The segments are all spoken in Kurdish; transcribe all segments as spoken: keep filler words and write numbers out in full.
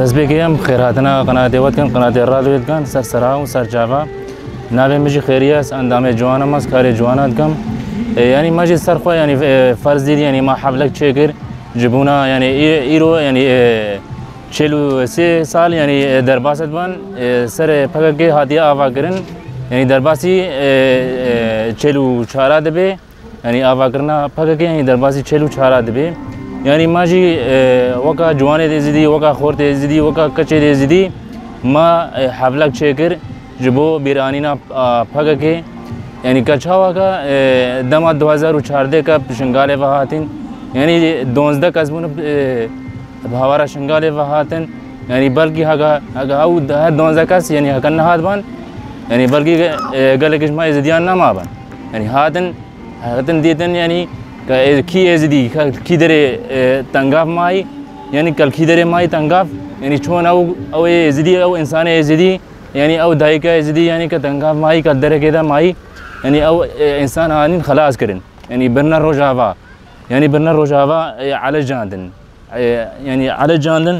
Destpêkê em xêrhatina qenatê we dikin, qenatê radyoyê dikin, ser sera û ser çava. Navê min jî Xêriye, ez endamê ciwana me, ez karê ciwana dikim. E, yanî me jî ser xwe, yanî, e, ferz dît, yanî me heflek çêkir, ji bona, yanî, î-, îro, yanî, e, çil û sê sal, yanî, e, derbas diban, e, serê P K K hatiye avakirin. Yanî derbasî, e, e, çil û çara dibe. Yanî avakirina P K K, yanî derbasî çil û çara dibe. Yanî ma jî, e, weka ciwanê Êzidî, weka xortê Êzidî, weka keçê Êzidî, ma, e, hevlek çêkir ji bo bîranîna, a, P K K. Yanî ke çawa ke, e, dema du hezar û çardeh ke Şingalê ve hatin, yanî duwazdeh kes bûn, e, bi hawara Şingalê ve hatin. Yanî belkî heke, heke ew her duwazdeh kes, yanî heke nehatban, yanî belkî, e, gelek ji ma Êzidiyan nemaban. Yanî hatin, hatin dîtin, yanî ke ê-, kî Êzidî, ke kî derê, e, tengav mayî, yanî ke kî derê mayî tengav, yanî çon ew, ew ê Êzidî, ew însanê Êzidî, yanî ew dayika Êzidî, yanî ke tengav mayî, ke derekê de mayî, yanî ew, e, însan hanîn xelas kirin. Yanî birine Rojava. Yanî birine Rojava, e, elecandin. E, yanî elecandin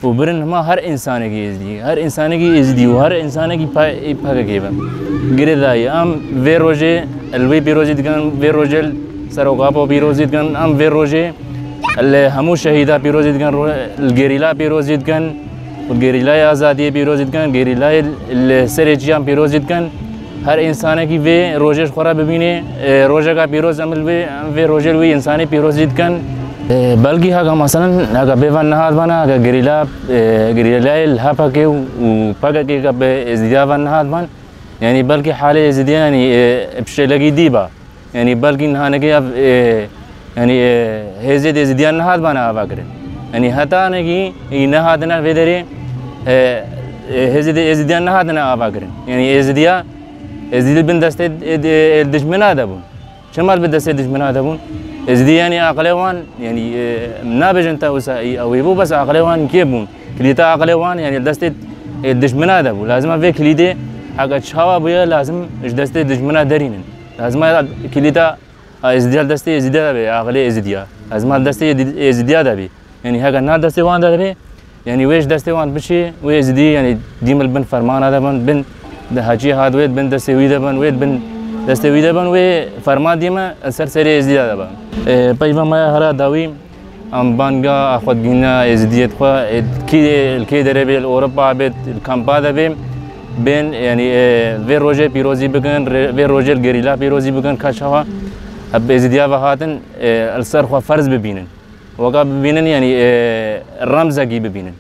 û birin hema her însanekî Êzidî, her însanekî Êzidî û her însanekî P-, P K K be. Girêdayî, em vê rojê li wê pîrozî dikin, vê rojê li Serok Apo pîrozî dikin, em vê rojê li hemû şehîda pîrozî dikin, ro-, li gerîla pîrozî dikin. Û gerîlayê azadiyê pîrozî dikin, gerîlayê li serê çiyan pîrozî dikin. Her însanekî vê rojê ji xwe re bibîne, e, rojeka pîroz em li vê, em vê rojê li wî însanê pîrozî dikin. E, belkî heke meselen, heke bê ve nehatbana, heke gerîla, e, gerîlayê li H P K û, û P K K heke bi Êzidiya ve nehatban, yanî belkî halê Êzidiya, yanî, e, bi şêlekî dî ba. Yanî belkî niha nekê ev, e, yanî, e, hêzê Êzidiyan nehatibane avakirin. Yanî heta nekî, e, nehatine vê derê, e, e, hêzê Êzidiyan nehatine avakirin. Yanî Êzidiya, Êzidî bin destê, e, e, dijmina de bûn. Çima bi destê dijmina de bûn? Êzidî yanî aqilê wan, yanî, e, nabêjin te wisa, e, ew ê bû, bes aqilê wan kê bûn? Kilîta aqilê wan, yanî destê, e, dijmina de bû. Lazim e vê kilîdê, heke çawa bûye, lazim ji destê dijmina derînin. Lazim e kilîta, a, Êzidiya li destê Êzidiya de be, axilê Êzidiya. Lazim e li destê Êdi-, Êzidiya de be. Yanî heke na destê wan de be, yanî wê ji destê wan biçê, wê Êzidî, yanî dîm li bin fermana de bin, bin de hecî hat wê bin destê wî de bin, wê bin destê wî de bin, wê ferman dîme li ser serê Êzidiya de be. E, peyva me ya hera dawî, Em banga xwe digihîne Êzidiyê xwe, ê, kî, li kê derê bê, li Ewropa bê, li kampa de bê, bên, yanî, ê, vê rojê pîrozî bikin, rê-, vê rojê li gerîla pîrozî bikin, ka çawa hep Êzidiya ve hatin, ê, li ser xwe ferz bibînin. Weka bibînin, yanî, ê, remzekî bibînin.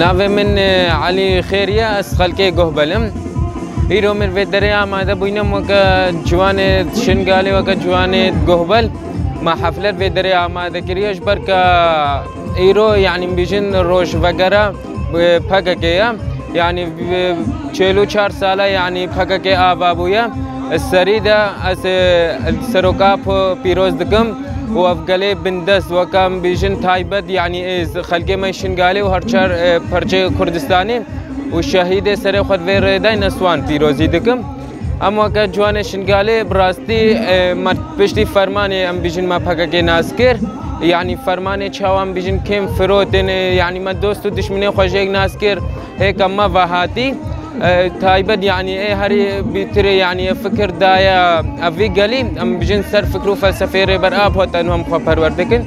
Navê min, e, Elî Xêr ye, ez xelkê Guhbel im. Îro min vê derê amade bûyne, weke ciwanê Şingalê, weke ciwanê Guhbel. Me heflet vê derê amade kiriye, ji ber ke îro, yanî, bijin rojvegera, e, P K K ye. Yanî, e, çil û çar sala, yanî, P K K ava bûye. Serî de ez, e, Serok Apo pîroz dikim. û ev gelê bindest, weke em bêjin taybet, yanî ê z-, xelkê me Şingalê û her çar, e, perçê Kurdistanê û şehîdê serê xwe di vê rêdayê ne wan pîrozî dikim. Em weke ciwanê Şingalê bi rastî, e, me piştî fermanê em bêjin me P K K nas kir. Yanî fermanê çawa em bêjin kêm firotin, e, yanî me dost û dişminê xwe jêk nas kir. Hêka me ve hatî, e, taybet, yanî ê herî bîtirê, yanî fikir daye ev vî gelî, em bêjin ser fikr û felsefeyê Rêber Apo heta niha em xwe perwer dikin.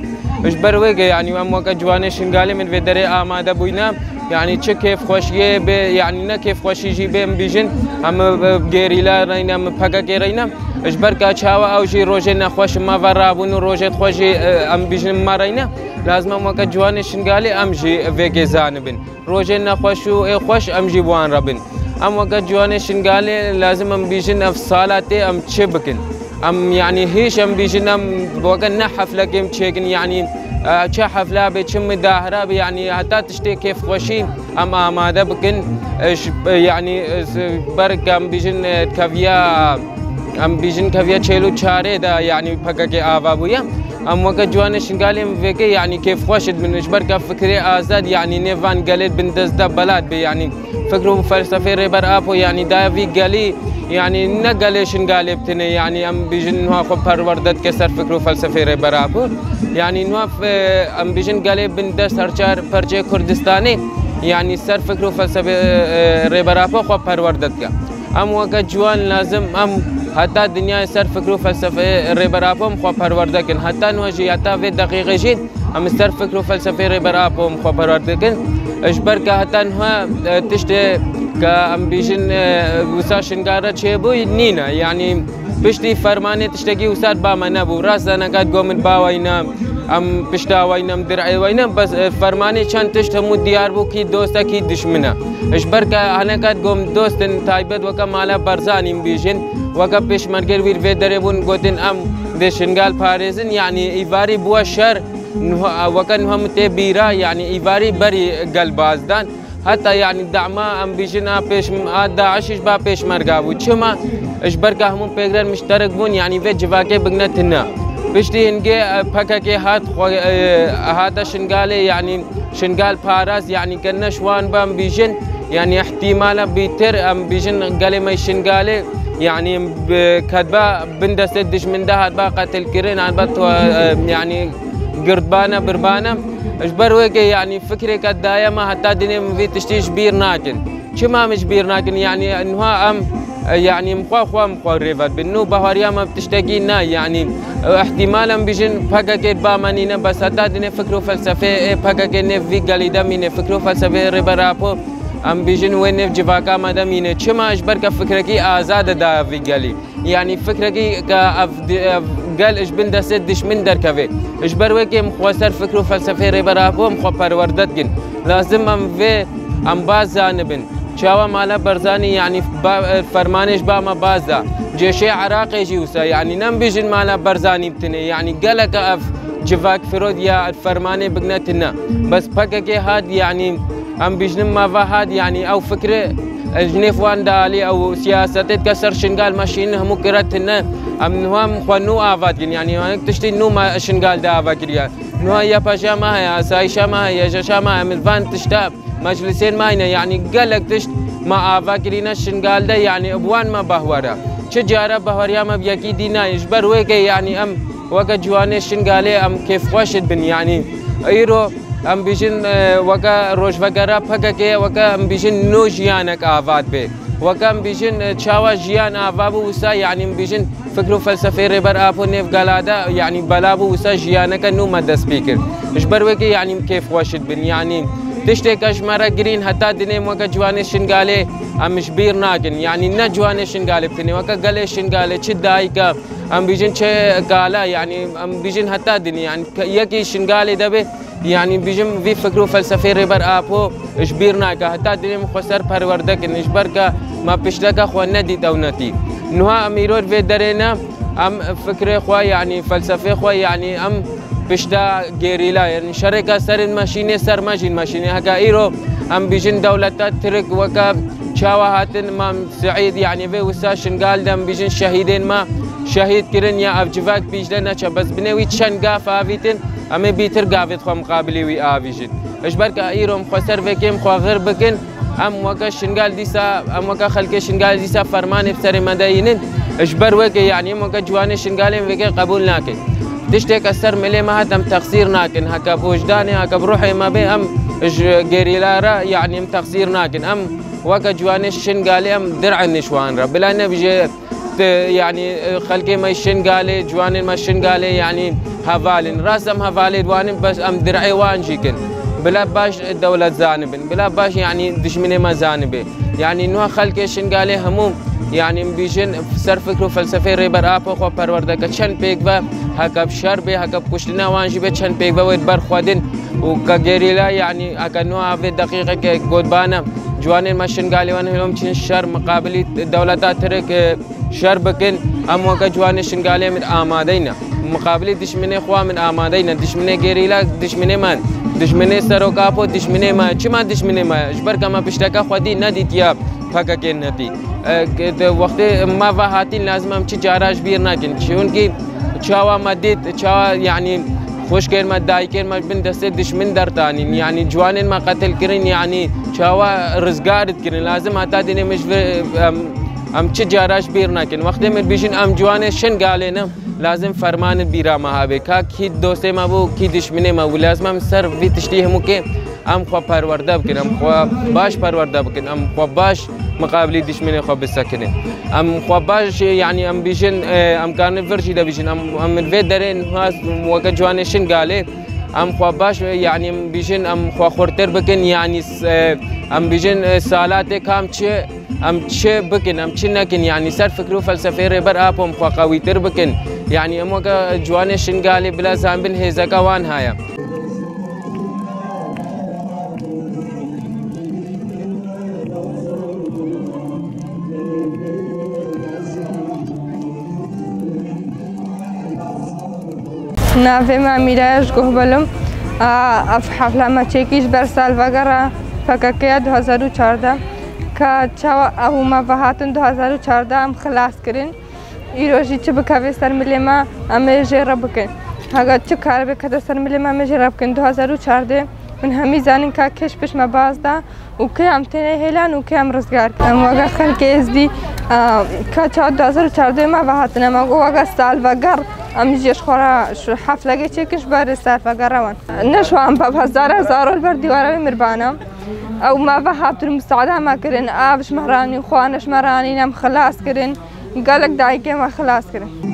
Ji ber wê ke, yanî em weke ciwanê Şingalê min vê derê amade bûyne, yanî çi kêfxweşiyê bê, yanî ne kêfxweşî jî bê, em bêjin, em, e, gerîla reyne, em P K K reyne. Ji ber ka çawa ew jî rojê nexweş me ve rabûn û rojê xwe jî, e, em bêjin me reyne. Lazim em weke ciwanê Şingalê em jî vê kê zanibin. Rojên nexweş û ê xweş em jî bi wan re bin. Em weke ciwanê Şingalê lazim em bêjin ev sala tê em çi bikin? Em, yanî hîş em bêjin em weke ne heflekê em çêkin, yanî, e, çi hefla be, çi midahira be, yanî heta tiştê kêfxweşî em amade bikin. E, ji, e, yanî, e, s-, ber ke em bêjin, e, keviya, em bêjin keviya çêl û çarê de, yanî P K K ava bûye. Em weke ciwanê Şingalê em vê kê, yanî kêfxweş dibin. Ji ber ke fikrê azad, yanî nê van gelê bindest de belat bê, yanî fikr û felsefê Rêber Apo, yanî daye vî gelî, yanî ne gelê Şingalê bi tenê, yanî em bêjin niha xwe perwerde dike ser fikr û felsefê Rêber Apo. Yanî niha, e, em bêjin gelê bindest her çar perçê Kurdistanê, yanî ser fikr û felsefê, e, e, Rêber Apo xwe perwerde dike. Em weke ciwan lazim em heta dinyayê ser fikr û felsefeyê Rêber Apo em xwe perwerde kin. Heta niha jî, heta vê deqîqê jî em ser fikr û felsefeyê Rêber Apo em xwe perwerde kin. Ji ber ke heta niha, e, tiştê ke em bêjin, e, wisa Şingal re çêbû nîne. Yanî piştî fermanê tiştekî wisa ba me nebû. Rast e, neka digo min ba weyne. Em pişta weyne, em dir'ê weyne, bes, e, fermanê çend tişt hemû diyar bû kî dost e, kî dişmin e. Ji ber ke hineka digo em dost in, taybet weke mala Barzanî em bêjin, weke pêşmergê wî vê derê bûn, gotin em dê Şingal parêzin, yanî îvarî bûye şer, niha, weke niha min tê bîra, yanî îvarî berî gel baz dan. Heta, yanî, dema em bêjin a pêş-, a DAIŞ ji ba pêşmerga bû. Çima? Ji ber ke hemû pêkder mişterek bûn, yanî vê civakê bigine tine. Piştî hingê, e, P K K hat xwe, e, hate Şingalê, yanî Şingal parast, yanî ke ne ji wan be em bêjin, yanî îhtîmala bîtir em bêjin gelê me Şingalê, yanî bi-, ketba bin destê dijmin de hatba qetilkirin, hatba to-, e, yanî girdbane, birbane. Ji ber wê ke, yanî, fikrêke daye me, heta dinê min vî tiştî ji bîr nakin. Çima min ji bîr nakin? Yanî, niha em, e, yanî, em xwe, xwe, em xwe rêve dibin. Nû bahariya me bi tiştekî ne, yanî, e, îhtîmal em bêjin P K K ba me nîne, bes heta dinê fikr û felsefeyê P K K nêv vî gelî de mîne, fikr û felsefeyê Rêber Apo, em bêjin wê nêv civaka me de mîne. Çima? Ji ber ke fikrekî azad e daye vî gelî. Yanî fikrekî ke ev di-, ev gel ji bin destê dişmin derkeve. Ji ber wê ke em xwe ser fikr û felsefeyê Rêber Apo em xwe perwerde dikin. Lazim em vê em baz zanibin. Çawa mala Barzanî, yanî ba-, fermanê ji ba me baz da. Cêşê Iraqê jî wisa, yanî ne em bêjin mala Barzanî bi tenê. Yanî gelek ev civak firot ya fermanê bigine tine. Bes P K K hat, yanî em bêjin me ve hat, yanî ew fikri, e, ji nêv wan de alî, ew siyasetê dike ser Şingal me şînin hemû kire tine. Em niha em xwe nû ava dikin, yanî hinek tiştî nû me Şingal de ava kiriye. Niha YPJ'ê me heye, asayîşa me heye, YJŞ'ê me heye, em li van tişta meclisên me hene, yanî gelek tişt me ava kirîne Şingal de, yanî bi wan me bahwer e. Çi cara bahweriya me bi yekî dî nayê, ji ber wê ke, yanî em weke ciwanê Şingalê em kêfxweş dibin, yanî îro em bêjin, e, weke rojvegera P K K, weke em bêjin nû jiyanek ava dibe. Weke em bêjin, e, çawa jiyan ava bû wisa, yanî em bêjin fikr û felsefeyê Rêber Apo nêv gela de, yanî bela bû wisa jiyaneke nû me dest pê kir. Ji ber wê ke, yanî em kêfxweş dibin, yanî tiştêke ji me re girîn heta dinê em weke ciwanê Şingalê em ji bîr nakin. Yanî ne ciwanê Şingalê bi tenê, weke gelê Şingalê çi dayike, em bêjin çi kala, yanî em bêjin heta dinê, yanî ke-, yekî Şingalê de be, yanî bêjim vî fikr û felsefeyê Rêber Apo ji bîr nake. Heta dinê em xwe ser perwerde kin, ji ber ke me pişteke xwe nedît ewnetî. Niha em îro vê derê ne, em fikrê xwe, yanî felsefê xwe, yanî em pişta gerîla, yanî şerêka serên me şînê, ser me jî me şînê. Heke îro em bêjin dewleta Tirk weke çawa hatin Mam Seîd, yanî vê wisa Şingal de em bêjin şehîdên me, şehîd kirin ya ev civak pîş de neçe, bes binê wî çend gav avîtin, em ê bîtir gavê xwe miqabilî wî avîjin. Ji ber ka îro em xwe ser vekê em xwe xir bikin, em weke Şingal dîsa, em weke xelkê Şingal dîsa fermanê bi serê me de yînin. Ji ber wekê, yanî em weke ciwanê Şingalê em vekê qebûl nakin. Tiştê ke ser milê me hat em texsîr nakin. Heke bi wijdanê, heke bi ruhê me bê, em ji gerîla re, yanî em texsîr nakin. Em weke ciwanê Şingalê em dir'in ji wan re. Bila nebijê, te, yanî, e, xelkê me Şingalê, ciwanên me Şingalê, yanî heval in. Rast em hevalê wan in, bes em dir'ê wan jî kin. Bila baş dewlet zanibin. Bila baş, yanî dijminê me zanibe. Yanî nuha xelkê Şingalê hemû, yanî em bîjin ser fikr û felsefeyê Rêber Apo xwe perwerde ke çend pêk ve, heke bi şer bê, heke bi kuştina wan jî bê, çend pêk ve wê di ber xwe din û ke gerîla, yanî heke nuha vê deqîqeke gotbane ciwanên me Şingalê wan hilom çin şer miqabilî dewleta Tirk, e, şer bikin, em weke ciwanê Şingalê min amadeyne. Miqabilî dişminê xwe min amadeyne. Dişminê gerîla dişminê me, dişminê Serok Apo dişminê me. Çima dişminê me? Ji ber ke me pişteke xwedî nedîtiye P K K netî. E, ke-, de wextê me ve hatîn lazim em çi cara ji bîr nekin. Çunkî çawa me dît, çawa, yanî xwişkên me, dayikên me ji bin destê dişmin dertanîn. Yanî ciwanên me qetil kirin, yanî çawa rizgar dikirin. Lazim heta dinê min ji vir, em, em çi cara ji bîr nekin. Wextê min bîjin em ciwanê Şingalê ne, lazim ferman bîra me habe. Ka kî dostê me bû, kî dişminê me bû. Lazim em ser vî tiştî hemûkê em xwe perwerde bikin, em xwe baş perwerde bikin, em xwe baş miqabilî dişminê xwe bisekinin. Em xwe baş, yanî em bîjin, e, em karin vir jî de bîjin. Em, em vê derê niha weke ciwanê Şingalê, em xwe baş, yanî em bîjin, em xwe xurtir bikin, yanî s-, e, em bîjin, e, salatê kam çi, em çi bikin, em çi nekin, yanî ser fikr û felsefeyê Rêber Apo em xwe qewîtir bikin. Yanî em weke ciwanê Şingalê bila zanbin hêzeke wan heye. Navê me Mîra ye, ji Guhbel im. A, ev hefla me çêkî ji ber salvegera P K K ya du hazar û çardeh. Ka çawa ew me ve hatin du hazar û çardeh em xilas kirin. Îro jî çi bikeve ser milê me, em ê jê re bikin. Hega çi kar bikete ser milê me, em ê jê re bikin. Du hazar û çardeh min hemî zanin ka kê ji pişt me baz da û kê em têne hêlan û kê em rizgar kin. Em weke xelkê êzdî, e, ka çawa du hazar û çardeh me ve hatine me got weke salveger em jê ji xwe re şu heflegê çêkin ji ber salvegera wan. Ne şu an bev hezara zarol ber dîwara wê mirbana. Ew me ve hatin û misaada me kirin, av ji me ranîn, xwarin ji me ranîn, em xilas kirin. Gelek dayikê me xilas kirin.